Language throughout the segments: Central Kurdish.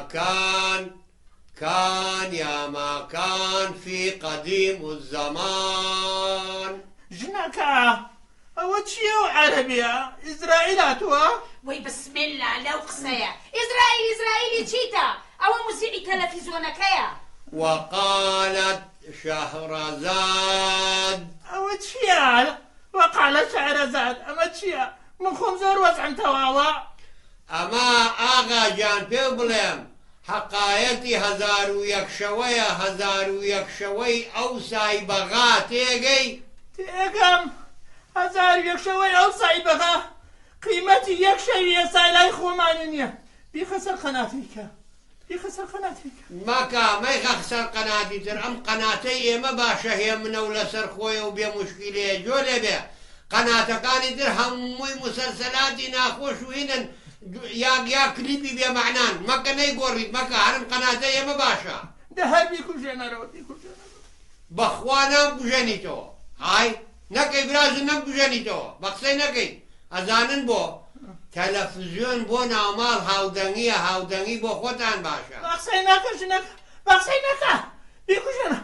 مكان كان يا مكان في قديم الزمان. ژنەکە ئەوە چییە ئەو عەرەبیە؟ ئیزرائیل هاتووە؟ وەی بسم اللە لەو قسەیە ئیزرائیل ئیزرائیلی چیتە؟ ئەوە موزیعی تەلەفیزۆنەکەیە. وقالت شهرزاد. ئەوە چییە وقالت شهرزاد ئەمە چییە؟ من خۆم زۆر وەزعم تەواوە. ئەمە ئاغا گیان پێو بڵێم حەقایەتی 1001 شەوەیە 1001 شەوەی ئەوسای بەغا تێگەی؟ تێگەم 1001 شەوەی ئەوسای بەغا قیمەتی یەک شەوی ئێستای لای خۆمانی نییە بیخە سەر قەناتی کە بیخە سەر قەناتی کە. مەکە مەیخە سەر قەناتی تر ئەم قەناتەی ئێمە باشە هێمنە و لەسەر خۆیە و بێ موشکیلەیە گۆ لێ بێ قەناتەکانی تر هەمووی موسەلسەلاتی ناخۆش و هینن یا یا کلیپی بێ مەعنان مەکە نەیگۆڕیت مەکە هەرم قەناتەی ئێمە باشە. دە هەر بیکوژێنەرەوە بیکوژێنەرەوە. بەخوا نامکوژێنیتەوە ئای نەکەی براژن نەمکوژێنیتەوە بەقسەی نەکەی ئەزانن بۆ تەلەفزیۆن بۆ ناوماڵ هاودەنگیە هاودەنگی بۆ خۆتان باشە. بەقسەی نەکە ژنەکە بەقسەی نەکە بیکوژێنە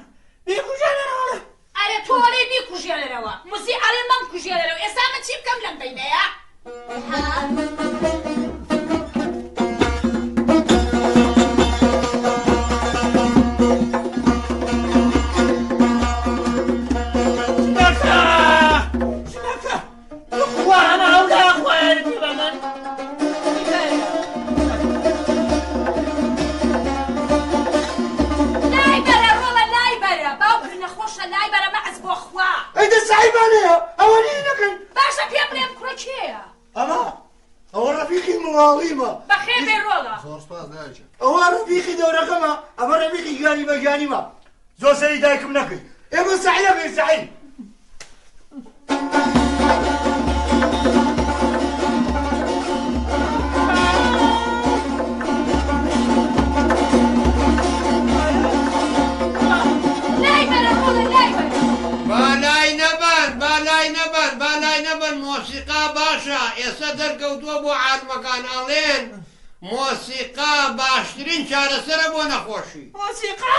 بیکوژێنەرەوە. ئەرێ تۆ ئەڵێی بیکوژێنەرەوە موزی ئەڵێ مەمکوژێنەرەوە ئێستا من چی بکەم لەم بەینەیا؟ ژنەکە ژنەکە توخوا ئەمە ئەولا خوایەتی بە من. لای بەرە ڕۆڵە لای بەرە باوکت نەخۆشە لای بەرە مەعز بۆ خوا. ئەی دە سەعیبانەیە ئەوە نییە نەکەی. باشە پێم بڵێ ئەم کوڕە کێیە؟ ئەمە ئەوە ڕەفیقی مڵاڵیمە. بەخێر بێی ڕۆڵە. زۆر سپاس دایە گیان. ئەوە ڕەفیقی دەورەکەمە ئەمە ڕەفیقی گیانی بە گیانیمە زۆر سەری دایکم نەکرد ئێمە سەعی ئەکەین سەعی. لای بەرە ڕۆڵە لای بەرە. با لای نەبەن با لای نەبەن با لای نەبەن مۆسیقا باشە ئێستا دەرکەوتووە بۆ عالمەکان ئەڵێن مۆسیقا باشترین چارەسەرە بۆ نەخۆشی. مۆسیقا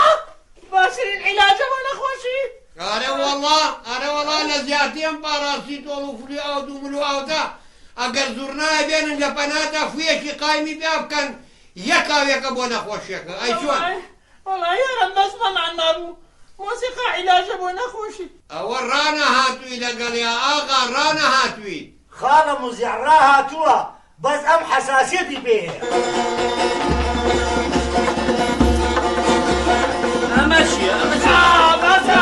باشترین عیلاجە بۆ نەخۆشی؟ ئەرێ وەڵا ئەرێ وەڵا لە زیاتی ئەم پاراسیتۆڵ و فلوی ئاود و ملو ئاودە ئەگەر زوڕنایە بێنن لە پەناتا فویەکی قایمی پیا بکەن یەک ئاوێکە بۆ نەخۆشیەکە ئەی چۆن؟ وەڵا یارم بەس مەمان مابوو مۆسیقا عیلاجە بۆ نەخۆشی. ئەوە ڕانەهاتووی لەگەڵیا ئاغا ڕانەهاتووی. خاڵە موزیع ڕاهاتووە بەس ئەم حەساسیەتی پێ هەیە. ئەمە چیە ئەمە چیە باسە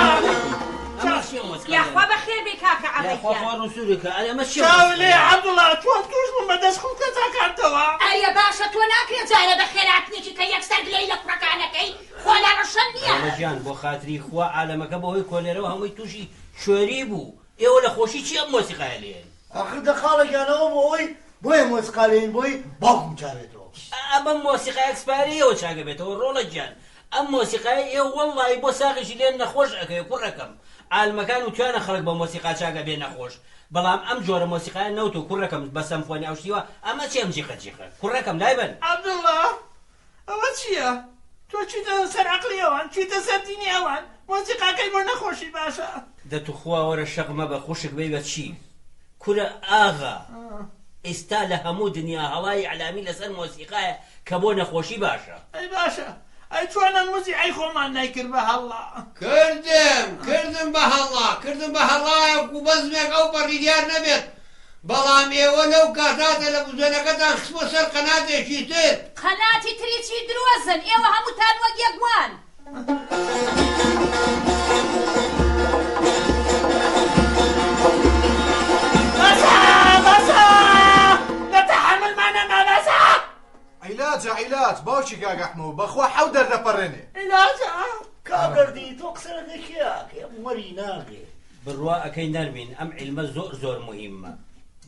ئەمە چیە مۆسیقا یاخوا بەخێر بێی کاکە عەبە یاخوا گیان. خوا ڕووسوورکە ئەرێ ئەمە چیە چاو مۆسیقا لێ عەبدوڵا چۆن توش بووم بە دەست خوڵکەتاکانتەوە. ئەرێ باشە تۆ ناکرێ جارێ بەخێرهاتنێکی کەی یەکسەر گلەیی لە کوڕەکانەکەی خۆ لە ڕەشەن نییە. ڕۆڵە گیان بۆ خاتری خوا عالەمەکە بەهۆی کۆلێرەوە هەمووی تووشی کوێری بوو ئێوە لە خۆشی چی ئەم مۆسیقایە لێن؟ ئاخر دە خاڵە گیان ئەوە بۆ ئەوەی بۆیە مۆسیقا لێین بۆی باوکم چاوێتەوە. ئا بەم مۆسیقایە ئەکسپایەرەیەوە چاک ئەبێتەوە ڕۆڵە گیان ئەم مۆسیقایەی ئێوە وەڵڵاهی بۆ ساغیشی لێن نەخۆش ئەکەوێ کوڕەکەم عالمەکان وتویانە خەڵک بە مۆسیقا چاک ئەبێ نەخۆش بەڵام ئەم جۆرە مۆسیقایە نەوتۆ کوڕەکەم بە سەمفۆنی ئەو شتیوە ئەمە چیە ئەم جیقە جیقە کوڕەکەم لای بەن. عەبدوڵا ئەوە چیە تۆ چیتە سەر عەقڵی ئەوان چیتە سەر دینی ئەوان مۆسیقاکەی بۆ نەخۆشی باشە. دە توخوا وەرە شەق مەبە خوشک بەی بە چی کورە ئاغا ئیستا لە هەموو دنیا هەڵای ئیعلامی لەسەر مۆسیقایە کە بۆ نەخۆشی باشە. ئەی باشە ئەی چۆن ئەم موزیعەی خۆمان نەیکرد بە هەڵا. کردم کردم بە هەڵا کردم بە هەڵایەک و بەزمێک ئەو پەڕی دیار نەبێت بەڵام ئێوە لەو کاتا تەلەفزیۆنەکەتان خستبوە سەر قەناتێکی تر. قەناتی تری چی درۆزن ئێوە هەمووتان وەک یەک وان. بەسە بەسە لە تەحەمولمان نەما بەسە. عیلاجە عیلاج باوکی کاک ئەحمەو بەخوا حەو دەردەپەڕێنێ. عیلاجە. کاکەردی تۆ قسە لەگەڵ کێ ئەکەی ئەم وەری ناگرێ. بڕوا ئەکەی نەرمین ئەم عیلمە زۆر زۆر موهیمە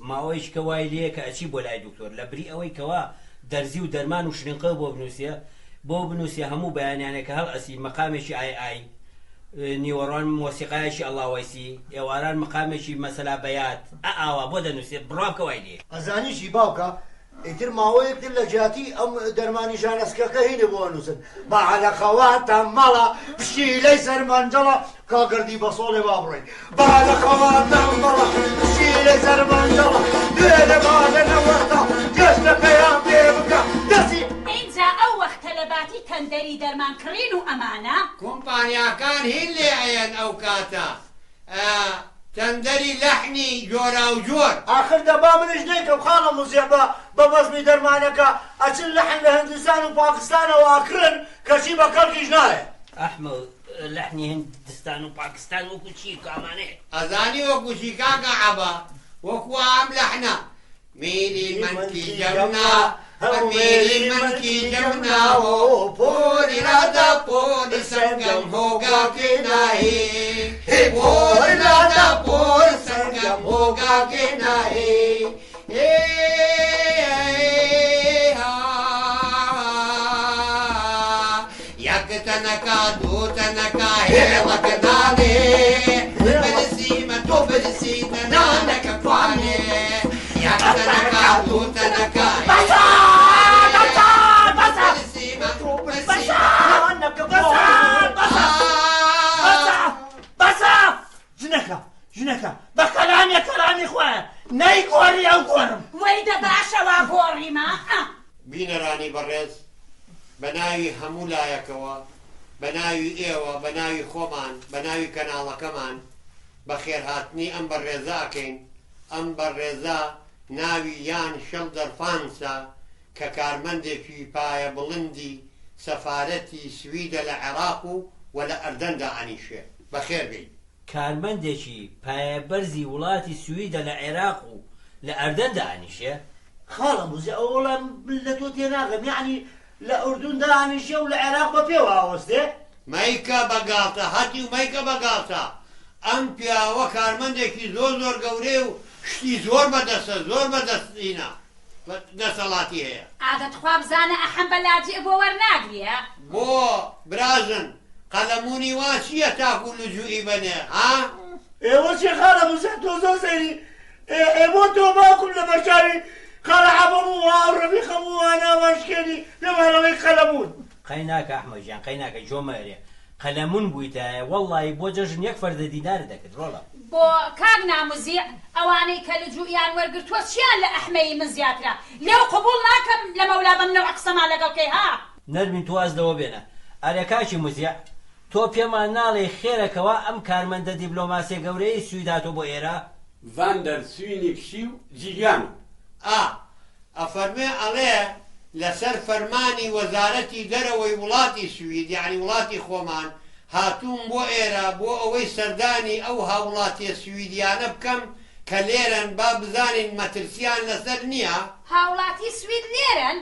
ماوەیەکی کە وای لێیە کە ئەچی بۆ لای دکتۆر لە بری ئەوەی کەوا دەرزی و دەرمان و شرینقەو بۆ بنوسێ بۆ بنوسێ هەموو بەیانیانێ کە هەڵئەسی مەقامێکی ئای ئای نیوەڕۆان مۆسیقایەکی ئەڵا وەیسی ئێواران مقامێکی مەسەلا بەیات ئە ئاوا بۆ دەنوسێ بڕوا بکە وای لێیە. ئەزانی چی باوکە ئیتر ماوەیەک تر لە جیاتی ئەم دەرمانی ژانەسکەکە هینە بۆ ئەنووسن با عەلەقەوە تەمەڵە پشیلەی سەرمەنجەڵە کاگردی بە سۆڵێ با بڕۆین با لەقەوە تەمەڵە پشیلەی سەرمەنجەڵە دوێنێ با لە نەوەتا گەشتەکەیان پێ بکە دەستی ئینجا ئەو وەختە لە باتی تەندەری دەرمان کڕین و ئەمانە. کۆمپانیاکان هین لێ ئەیەن ئەو کاتە ئە تەندەری لەحنی جۆراوجۆر. ئاخر دەبا منیش نەیکەم خاڵە موزیع بە بە بەزمی دەرمانەکە ئەچن لەحن لە هندستان و پاکستانەوە ئەکڕن کەچی بە کەڵکیش نایە. ئەحمە لەحنی هندستان و پاکستان وەکو چی کامانەیە؟ ئەزانی وەکو چی کاکە عەبە؟ وەکو ئەم لەحنە میری من کی جەمنا میری من کی جەمنا هۆ پۆری رادا پۆری سەنگەم هۆگا کی ناهی پۆری رادا پۆر سەنگەم هۆگا کی ناهی یەک تەنەکا دوو تەنەکا هێڵەکە نانێ برسیمە تۆ برسیتە نانەکە کوانێ یەک تەنەکا دوو تەنەکا بەسە بەسە بەسە برسیمە تۆ برسیمە نانەکە بەسە بەسە بەسە بەسە ژنەکە ژنەکە بە کەلامی کەلامی خوایە نەیگۆڕی ئەو گۆڕم. وەی دە باشە وا گۆڕیمە ئە. بینەرانی بەڕێز بە ناوی هەموو لایەکەوە بە ناوی ئێوە بە ناوی خۆمان بە ناوی کەناڵەکەمان بەخێرهاتنی ئەم بەڕێزە ئەکەین ئەم بەڕێزە ناوی یان شڵدەر فانسە کە کارمەندێکی پایە بڵندی سەفارەتی سویدە لە عێراق و وە لە ئەردەندا ئەنیشێ. بەخێر بێی. کارمەندێکی پایەبەرزی وڵاتی سویدە لە عێراق و لە ئەردەن دائەنیشێ؟ خاڵە موزی ئەوە وەڵا من لە تۆ تێناگەم یەعنی لە ئوردون دائەنیشێ و لە عێراق بە پێوە ئەوەستێ؟ مەیکە بە گاڵتە هەتیو مەیکە بە گاڵتە ئەم پیاوە کارمەندێکی زۆر زۆر گەورەیە و شتی زۆر بە دەستە زۆر بە دەستینە دەسەڵاتی هەیە. ئادە تخوا بزانە ئەحەم بە لاجئ بۆ وەرناگریە؟ بۆ براژن قەلەمونی وا چیە تاکو لجوئی بەنێ ها؟ ئێوە چی خاڵە موزیع تۆ زۆر سەیری ئێ ئێ بۆ تۆ باوکم لە بەرچاوی خاڵە عەبە بوو وا ئەو ڕەفیقە بوو وا ناومان شکێنی پێمان ئەڵێی قەلەمون. قەی ناکا ئەحمەد گیان قەی ناکا گۆ مەرێ قەلەمون بویتایە وەڵڵاهی بۆ جەژن یەک فەردە دینارت دەکرد ڕۆڵە. بۆ کاک ناموزیع ئەوانەی کە لجوئیان وەرگرتوە چیان لە ئەحمەیی من زیاترە لێو قبوڵ ناکەم لەمەولا بەم نەوعە قسەمان لەگەڵ کەی ها. نەرمین تۆ واز لەوە بێنە. ئەرێ کاکی موزیع تۆ پێمان ناڵێی خێرە کەوا ئەم کارمەندە دیبلۆماسیە گەورەیەی سوید هاتوە بۆ ئێرە؟ ڤاندەر سوینی پشی و جیگیانە. ئا ئەفەرموێ ئەڵێ لەسەر فەرمانی وەزارەتی دەرەوەی وڵاتی سوید یەعنی وڵاتی خۆمان هاتووم بۆ ئێرە بۆ ئەوەی سەردانی ئەو هاوڵاتیە سویدیانە بکەم کە لێرەن با بزانین مەترسیان لەسەر نیە؟ هاوڵاتی سوید لێرەن؟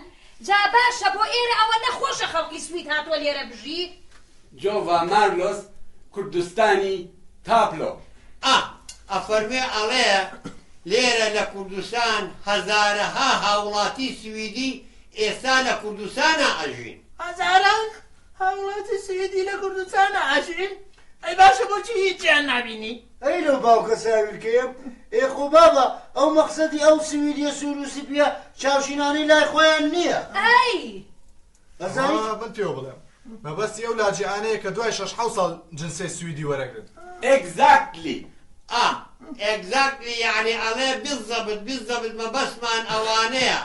جا باشە بۆ ئێرە ئەوە نەخۆشە خەڵکی سوید هاتوە لێرە بژی؟ جۆڤا مارلۆس کوردستانی تابلۆ. ئا ئەفەرموێ ئەڵێ لێرە لە کوردستان هەزارەها هاوڵاتی سویدی ئێستا لە کوردستانا ئەژین. هەزاران هاوڵاتی سویدی لە کوردستانا ئەژین؟ ئەی باشە بۆچی هیچیان نابینی؟ ئەی لەو باوکە ساویلکەیەم ئێ خۆ بابە ئەو مەقسەدی ئەو سویدیە سوور و سپیە چاوشینانەی لای خۆیان نییە. ئەی ئەزانی؟ ئەوە من پێوە بڵێم مەبەستی ئەو لاجئانەیە کە دوای شەش حەوت ساڵ جنسیەی سویدی وەرەگرن. Exactly. ئا Exactly یەعنی ئەڵێ بالضبط بالضبط مەبەستمان ئەوانەیە.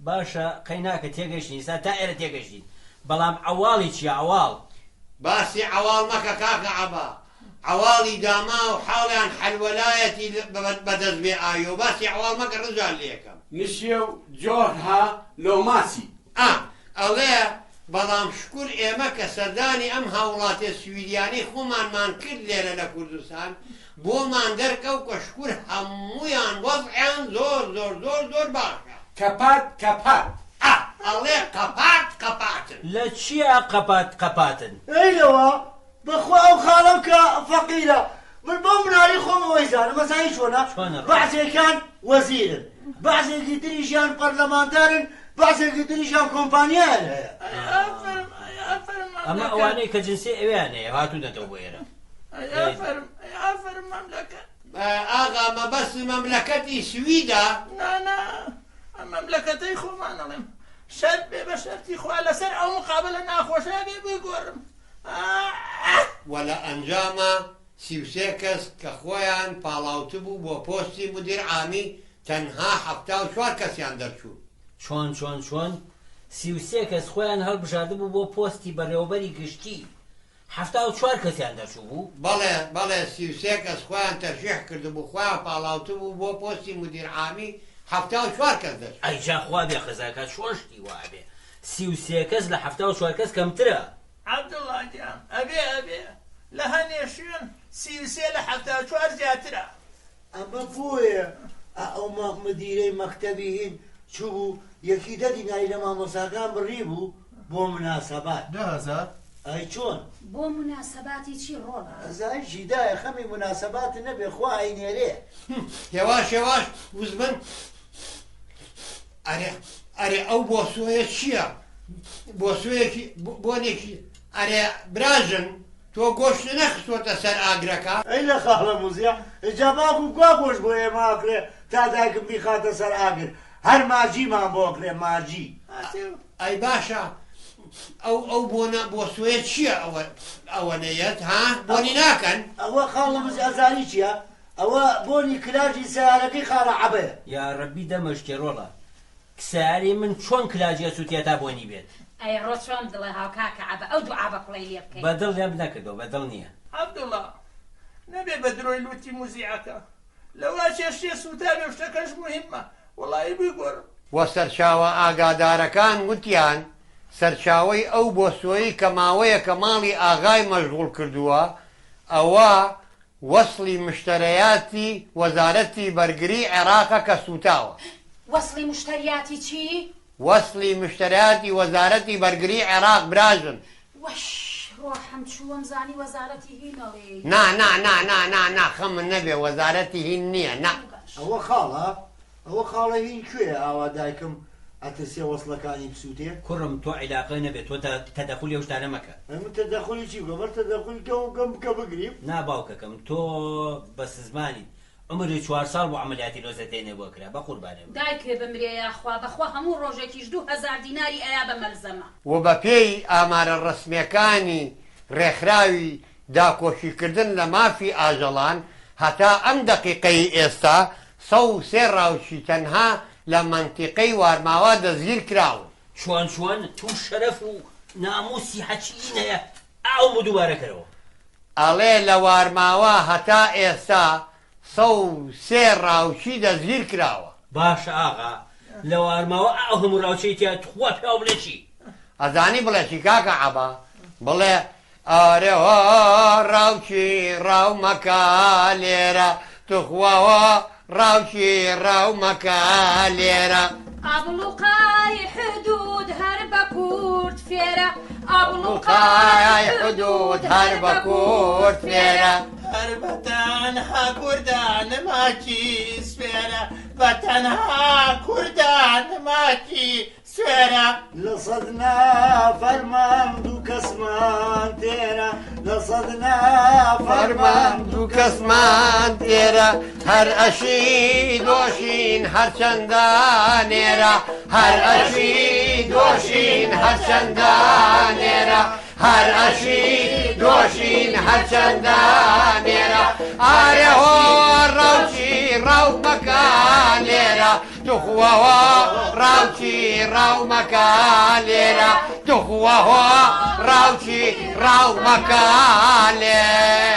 باشە قەی ناکە تێگەشتین ئیستا تا ئێرە تێگەشتین بەڵام عەواڵی چیە عەواڵ. باسی عەواڵ مەکە کاکە عەبە عەواڵی داماو حاڵیان حەلوەلایەتی بەدەست بێ ئاویەوە باسی عەواڵ مەکە ڕجان لێکەم. نشێو جۆرها لۆماسی. ئا ئەڵێ بەڵام شکور ئێمە کە سەردانی ئەم هاوڵاتیە سویدیانەی خۆمانمان کرد لێرە لە کوردستان بۆمان دەرکەوت کە شکور هەموویان وەزعیان زۆر زۆر زۆر زۆر باشە. کەپات کەپات. ئا ئەڵێ قەپات قەپاتن. لە چیا قەپات قەپاتن؟ ئەی لەوە بەخوا ئەو خاڵەم کە فەقیرە من بەو مناڵی خۆمەوە ئەیزانم ئەزانی چۆنە چۆنە ڕۆڵە؟ بەعزێکیان وەزیرن بەعزێکی تریشیان پەرلەمانتارن بەعزێکی تریشیان کۆمپانیایان هەیە. ئەی ئافەرم ئەی ئافەرم ئەمە مەملەکەت. ئەوانەی کە جنسیەی ئەوێیان هەیە هاتوونەتەوە بۆ ئێرە. ئەی ئافەرم ئەی ئافەرم مەملەکەت. ئاغا مەبەست مەملەکەتی سویدە؟ نا نا. ئەم مەملەکەتەی خۆمان ئەڵێم شەرت بێ بە شەرتی خوا لەسەر ئەو مقابەلە ناخۆشە بێ بگۆڕم. ئاه. وە لە ئەنجاما 33 کەس کە خۆیان پاڵاوتبوو بۆ پۆستی مدیر عامی تەنها 74 کەسیان دەرچوون. چۆن چۆن چۆن؟ 33 کەس خۆیان هەڵبژاردبوو بۆ پۆستی بەڕێوەبەری گشتی 74 کەسیان دەرچوو بوو؟ بەڵێ بەڵێ 33 کەس خۆیان تەرشیح کردبوو خۆیان پاڵاوتبوو بۆ پۆستی مدیر عامی 74 کەس دەرچوو. ئەی جا خوا بێ خەزاکا چۆن شتی وا ئەبێ 33 کەس لە 74 کەس کەمترە؟ عەبدوڵا گیان ئەبێ ئەبێ لە هەنێ شوێن 33 لە 74 زیاترە. ئەمە بۆیە ئەو مدیرەی مەکتەبی هین چووبوو یەکی دە دیناری لە مامۆستاکان بڕیبوو بۆ مناسەبات. 10,000؟ ئەی چۆن؟ بۆ مناسەباتی چی ڕۆڵە؟ ئەزانی چی دایە خەمی مناسەبات نەبێ خوا ئەینێرێ. هێواش هێواش وزمن ئەرێ ئەرێ ئەو بۆسۆیە چییە؟ بۆسۆیەکی بۆنێکی ئەرێ براژن تۆ گۆشت نەخستۆتە سەر ئاگرەکە؟ ئەی لە خاڵە موزیع جا باوکم کوا گۆشت بۆ ئێمە ئەکڕێ تا دایکم بیخاتە سەر ئاگر هەر ماجیمان بۆ ئەکڕێ ماجی. ئەی باشە ئەو ئەو بۆنە بۆسۆیە چییە ئەوە ئەوە نەیەت ها بۆنی ناکەن؟ ئەوە خاڵە موزیع ئەزانی چییە؟ ئەوە بۆنی کلاجی سەیارەکەی خاڵە عەبەیە. یا رەبی دەمەشکێ ڕۆڵە سەیارەی من چۆن کلاجی ئەسوتێ تا بۆنی بێت؟ ئەی ڕۆ چۆن دڵێ هاو کاکە عەبە ئەو دوعا بە کوڵەی لێ بکەی. بە دڵ لێم نەکردەوە بە دڵ نییە. عەبدوڵا نەبێ بە درۆی لوتی موزیعەکە لەوە چێ شتێ سوتابێ و شتەکەش موهیمە وەڵایی بیگۆڕم. وە سەرچاوە ئاگادارەکان وتیان سەرچاوەی ئەو بۆسۆیەی کە ماوەیەکە ماڵی ئاغای مەشغوڵ کردووە ئەوە وەسڵی مشتەرەیاتی وەزارەتی بەرگری عێراقە کە سووتاوە. وەسڵی مشتەریاتی چی؟ وەسڵی مشتەرەیاتی وەزارەتی بەرگری عێراق براژن. وەش ڕۆحم چوو وەمزانی وەزارەتی هین ئەڵێی. نا نا نا نا نا نا خەمت نەبێ وەزارەتی هین نییە نا. ئەوە خاڵە ئەوە خاڵە هین کوێیە ئاوا دایکم ئەترسێ وەسڵەکانی بسوتێ. کوڕم تۆ عیلاقە نەبێ تۆ تەدەخولی ئەو شتانە مەکە. ئەی من تەدەخولی چی بکەم هەر تەدەخولی کەم و کەم بکە بگریم. نا باوکەکەم تۆ بەسزمانیت عومری چوار ساڵ بوو عەمەلیاتی لۆزەتەی نەبووە کرا بەقوربانێ بم. دایکێ بمرێ یاخوا بەخوا هەموو ڕۆژێکیش 2000 دیناری ئەیا بە مەلزەمە. و بەپێی ئامارە ڕەسمییەکانی ڕێکخراوی داکۆکیکردن لە مافی ئاژەڵان، هەتا ئەم دەقیقەی ئێستا 103 ڕاوچی تەنها لە مەنتیقەی وارماوا دەستگیرکراون. چۆن چۆن تو شەرەف و ناموسی هەچی نەیە ئاوم دووبارە کەرەوە. ئەڵێ لە وارماوا هەتا ئێستا 103 ڕاوچی دەستگیر کراوە. باشە ئاغا لە وارماوە ئەو هەموو ڕاوچەی تیا تخوا پیاو بڵێ چی؟ ئەزانی بڵێ چی کاکە عەبە؟ بڵێ ئارێ هۆ ڕاوچی ڕاو مەکە لێرە توخوا هۆ ڕاوچی ڕاو مەکە لێرە. ئابڵوقای حدود هەر بە کورد فێرە ئابڵوقای حدود هەر بە کورد فێرە. هەر بە تەنها کوردان ماکی سوێرە بە تەنها کوردان ماکی سوێرە. لە سەد نافەرمان دوو کەسمان تێرە لە سەد نافەرمان دوو کەسمان تێرە هەر ئەشی دۆشین هەرچەندە نێرە هەر ئەشی دۆشین هەرچەندە نێرە هەر ئەشی دۆشین هەرچەندە نێرە ئارێ هۆ ڕاوچی ڕاو مەکە لێرە توخوا هۆ ڕاوچی ڕاو مەکە لێرە توخوا هۆ ڕاوچی ڕاو مەکە لێرە.